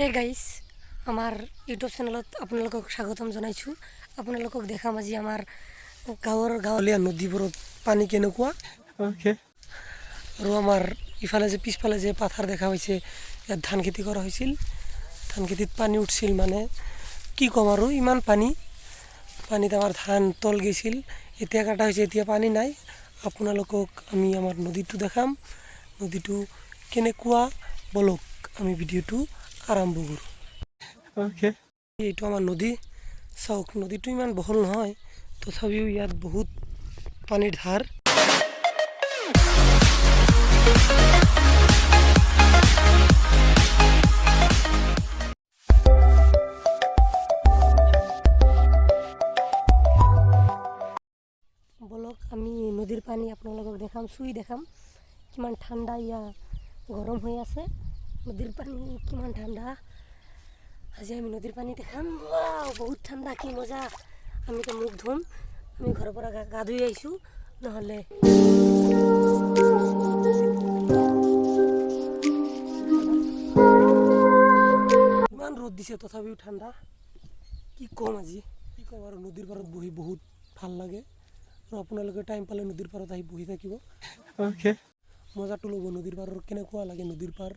হে গাইছ, আমাৰ ইউটিউব চেনেলত আপোনালোকক স্বাগতম জনাইছোঁ। আপোনালোকক দেখাম আজি আমাৰ গাঁৱৰ গাঁৱলীয়া নদীবোৰত পানী কেনেকুৱা। আৰু আমাৰ ইফালে যে পিছফালে যে পাথাৰ দেখা হৈছে, ইয়াত ধান খেতি কৰা হৈছিল। ধান খেতিত পানী উঠিছিল, মানে কি ক'ম আৰু, ইমান পানী। পানীত আমাৰ ধান তল গৈছিল। এতিয়া কাটা হৈছে, এতিয়া পানী নাই। আপোনালোকক আমি আমাৰ নদীটো দেখাম, নদীটো কেনেকুৱা। ব'লক, আমি ভিডিঅ'টো আৰম্ভ কৰোঁ। এইটো আমাৰ নদী। চাওক, নদীটো ইমান বহল নহয়, তথাপিও ইয়াত বহুত পানীৰ ধাৰ। ব'লক, আমি নদীৰ পানী আপোনালোকক দেখাম, চুই দেখাম কিমান ঠাণ্ডা। ইয়া গৰম হৈ আছে। নদীৰ পানী কিমান ঠাণ্ডা, আজি আমি নদীৰ পানী দেখাম। ৱাও, বহুত ঠাণ্ডা, কি মজা! আমিতো মুখ ধুম। আমি ঘৰৰ পৰা গা গা ধুই আহিছোঁ নহ'লে। ইমান ৰ'দ দিছে, তথাপিও ঠাণ্ডা। কি ক'ম আজি, কি ক'ম আৰু। নদীৰ পাৰত বহি বহুত ভাল লাগে আৰু আপোনালোকে টাইম পালে নদীৰ পাৰত আহি বহি থাকিব। মজাটো ল'ব নদীৰ পাৰৰ, কেনেকুৱা লাগে নদীৰ পাৰ।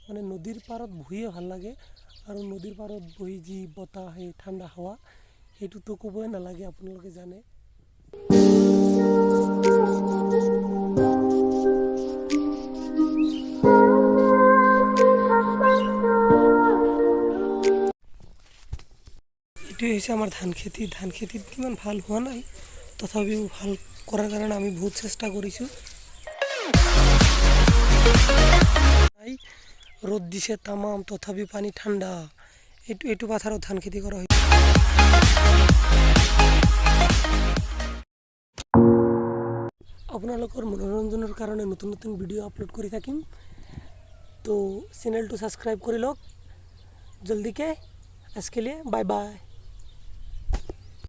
মানে নদীৰ পাৰত বহিয়ে ভাল লাগে আৰু নদীৰ পাৰত বহি যি বতাহ, সেই ঠাণ্ডা হাৱা, সেইটোতো ক'বই নালাগে, আপোনালোকে জানে। এইটোৱে হৈছে আমাৰ ধান খেতি। ধান খেতিত কিমান ভাল হোৱা নাই, তথাপিও ভাল কৰাৰ কাৰণে আমি বহুত চেষ্টা কৰিছোঁ। ৰ'দ দিছে তামাম, তথাপিও পানী ঠাণ্ডা। এইটো পথাৰত ধান খেতি কৰা হয়। আপোনালোকৰ মনোৰঞ্জনৰ কাৰণে নতুন নতুন ভিডিঅ' আপলোড কৰি থাকিম। তো চেনেলটো ছাবস্ক্ৰাইব কৰি লওক জলদিকে। आज के लिए बाय बाय।